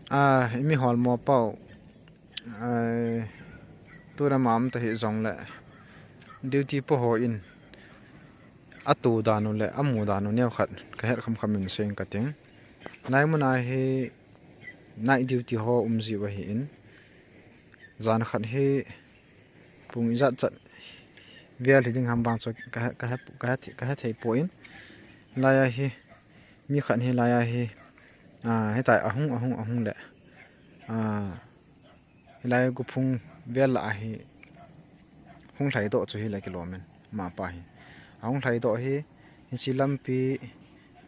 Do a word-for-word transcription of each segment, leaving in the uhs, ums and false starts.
A, i mi holmo pau, a, tuna ma um ta hi jong le, duty po ho in, a tu dan u le, a mu dan u neo khat, ka het kham kham in seng ka ting. Nai mun a hi, night duty ho um ji u ahi in, jan khat hi, pung ijat chat, vel hi ding ham bang chu ka he, ka he, ka he, ka he thei po in. Lai a hi, mi khat hi lai a hi, a, hitai ahung, ahung, ahung le. A, hilai guphung vel la a hi, hung lhai doh chu hi la kilom in, ma pa hi. Ahung lhai doh hi, hichi lampi,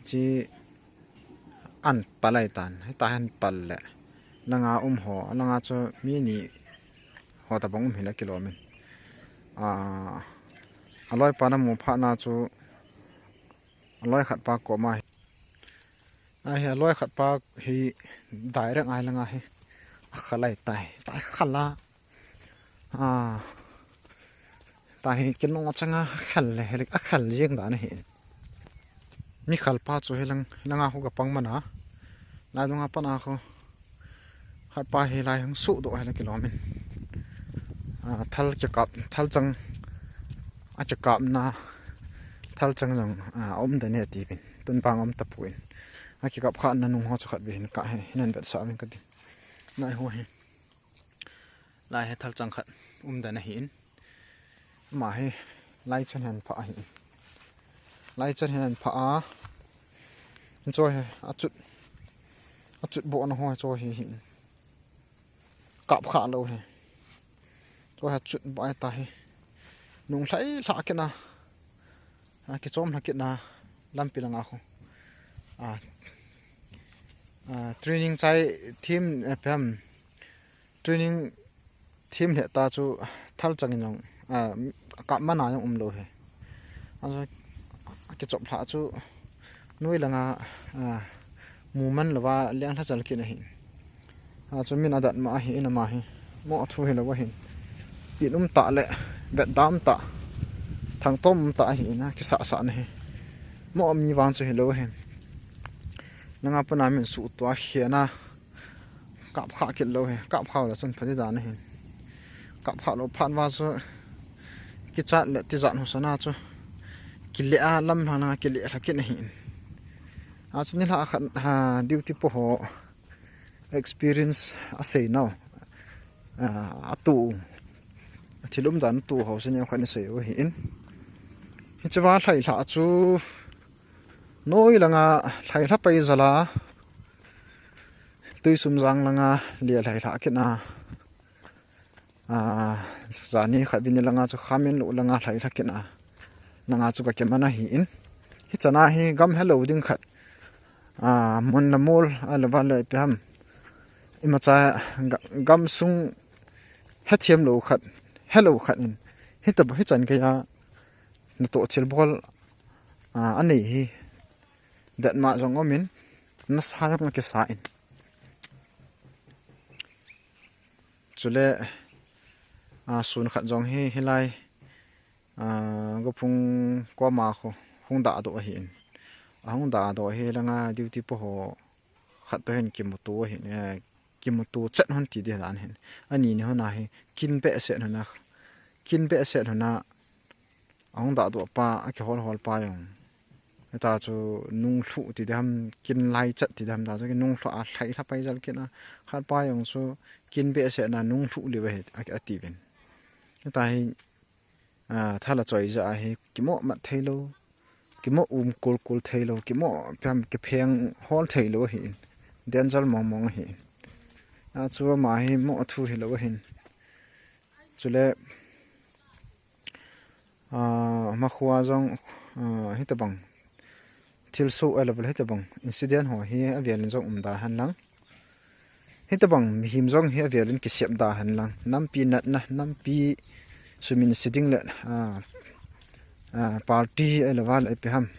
chi an palai tan, hitai han pal le. Langa um ho, langa chu mi ni ho ta bang um hi la kilom in. A, a loi pa na mu pha na chu, a loi khat pa ko ma hi. A hi a loi khat pa hi direct ai langa hi. A khalai tai, tai khala. A, tai hi kinung a changa khal le, helik a khal jing dan hi. Mi khal pa chu hi lang, langa khu ka pang mana. Lai dunga pana khu. Khat pa hi lai hung su do hi la kilom in. A, thal kikap, thal chang, a kikap na, thal chang jong, a, um da ne ti bin. Tun bang um ta pu in. A kikap kha na nung ho chu khat bi hin ka hi, hinan bet sa min ka ti. Nai ho hi. Lai hi thal chang khat um da na hi in. Ma hi lai chan hen pha hi. Lai chan hen pha a. Cho hi a chut. A chut bo na ho cho hi hi. Kap kha lo hi. Cho hi a chut bo ai ta hi. Nung lhai lha kit na. A kichom lha kit na lampi langa khu. A, a, training chai team, eh, pem. Training team le ta chu thal chang in jong, a, kap mana jong um lo hi. A chu, a kichop lha chu noi langa, a, mu man lo va leng lha chal kit na hi. A chu min a dat ma hi in ama hi. Mo a thu hi lo va hin. Pin um ta le, vet dam ta. Thang tom um ta hi in a kisa sa na hi. Mo mi vang chu hi lo hin. Langa pana min su tua khia na. Kap kha kit lo hi, kap kha la chun pha di dan ahin. Kap kha lo phat va chu kichat le tijat ho sana chu. Kile a lam lhang langa kile lha kit ahin. A chu ni lha khat ha duty po ho experience a sei nau. A, a tu. A thil um dan tu ho sini khat ni sei u ahin. Hiche va lhai lha chu noi langa lhai lha pai jala. Tuisum jang langa lia lhai lha kit na. A, jani khat vini langa chu khamin lu langa lhai lha kit na. Langa chu ka ke mana hi in. Hi chana hi gam hello ding khat. A, mun la mol a la va le pe ham. Ima cha ga-, gam sung he thiam lo khat. Hello khat in. Hi ta hi chan ke ya. Na to thil bol. A, anei hi. Dat ma jong om in. Na sa jong ke sa in. Chule, a, sun khat jong hi, hilai, a, gophung koma khu, hung da do ahi in. A hung da do hi langa duty po ho khat to hin kimutu ahi in, eh, kimutu chet hon ti di dan hin. Ani ni hon ahi, kin be set hon a, kin be set hon a, Ahung da do pa, a kihol hol pa jong. Hita chu nung lhu ti dam, kin lai chat ti dam ta chu nung lhu a lhai lha pai jal kin a. Khat pa jong chu kin be se na nung lhu liu ahi, a, a ti ven. Hita hi, a, thala choi ja ahi, kimo mat thei lo, kimo um kul kul thei lo, kimo piam kipheng hol thei lo ahi. Danger mong mong ahi. A chu ama hi mo thu hi lo ahin. Chule, a, makhua jong, a, hitabang. Thilsoh a level hitabang. Incident ho hi avel in jong um da hen lang. Hitabang mihem jong hi avel in kisep da hen lang. Nampi natna, nampi sumin siding le, a, a, party a level a ipi ham.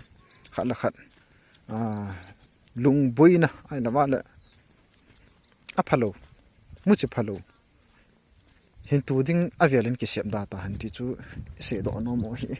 Khat le khat. A, lungboina a level le. A phalo. Muchi phalo. Hin tu ding avel in kisep da ta hen ti chu seidoh nom u ahi.